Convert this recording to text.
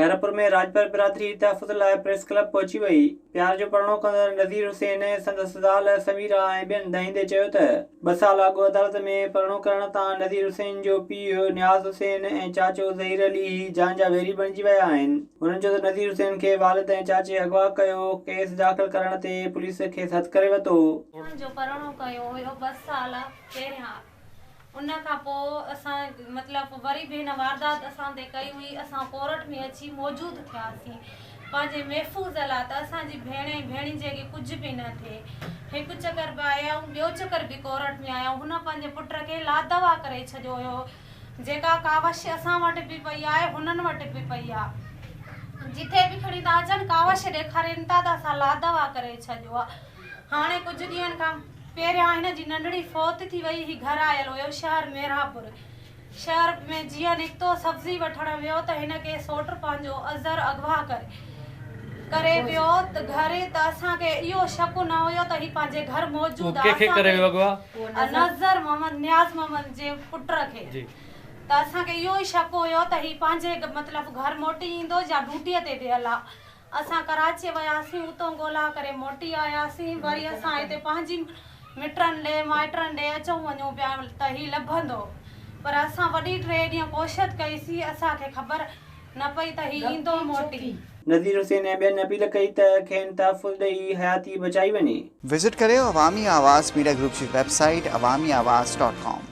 خيرپور ۾ راڄپر برادري تحفظ لاء پريس ڪلب پهچي وئي، پيار جو پرڻو ڪندڙ نذير حسين، سندس زال سميرا ۽ ٻين دانهيندي چيو ته ٻه سال اڳ عدالت ۾ پرڻو ڪرڻ تان نذير حسين جو پيء نياز حسين ۽ چاچو ظهير علي جان جا ويري بڻجي ويا آهن. هنن چيو ته نذير حسين کي والد ۽ چاچي اغوا ڪيو، ڪيس داخل ڪرڻ تي پوليس کيس هٿ ڪري ورتو. هن جو پرڻو ڪيو هيو ٻه سال پهريان ان کان پوء اسان مطلب وري به هن واردات اسان تي ڪئي هئي اسان ڪورٽ ۾ اچي موجود ٿياسين پنهنجي محفوظ لاء ته اسان جي ڀيڻ ۽ ڀيڻيجي کي ڪجهه به نه ٿئي هڪ چڪر به آيا ۽ ٻيو چڪر به ڪورٽ ۾ آيا هن پنهنجي پٽ کي لادوا ڪري ڇڏيو هيو جيڪا ڪاوش اسان وٽ به پئي آهي هنن وٽ به پئي آهي جٿي به کڻي ٿا اچن ڪاوش ڏيکارين ٿا ته اسان لادوا ڪري ڇڏيو آهي هاڻي ڪجهه ڏينهن کان پهريان هن جي ننڍڙي فوت ٿي وئي هي گهر آيل هيو شهر ميرانپور شهر ۾ جيئن نڪتو سبزي وٺڻ ويو ته هن کي سوٽ پنهنجو اظهر اغوا ڪري ڪري ويو ته گهر ته اسان کي اهو شڪ نه هيو ته هي پنهنجي گهر موجود آ ڪنهن کي ڪري ويو اغوا؟ نظر محمد نياز محمد جي پٽ کي ته اسان کي اهو ئي شڪ هيو ته هي پنهنجي مطلب گهر موٽي ايندو يا ڊيوٽي تي ويل آ اسان ڪراچيء وياسين، اتون ڳولا ڪري موٽي آياسين. وري اسان هتي پنهنجي مٽن ڏي، مائٽن ڏي اچون وڃون پيا ته هي لڀندو. پر اسان وڏي ٽي ڏينهن ڪوشت ڪئي سين، اسان کي خبر نه پئي ته هي ايندو موٽي. نذير حسين ۽ ٻين اپيل ڪئي ته کين تحفظ ڏئي حياتي بچائي وڃي. وزٽ ڪريو عوامي آواز ميڊيا گروپ جي web site Awami Awaz dot com.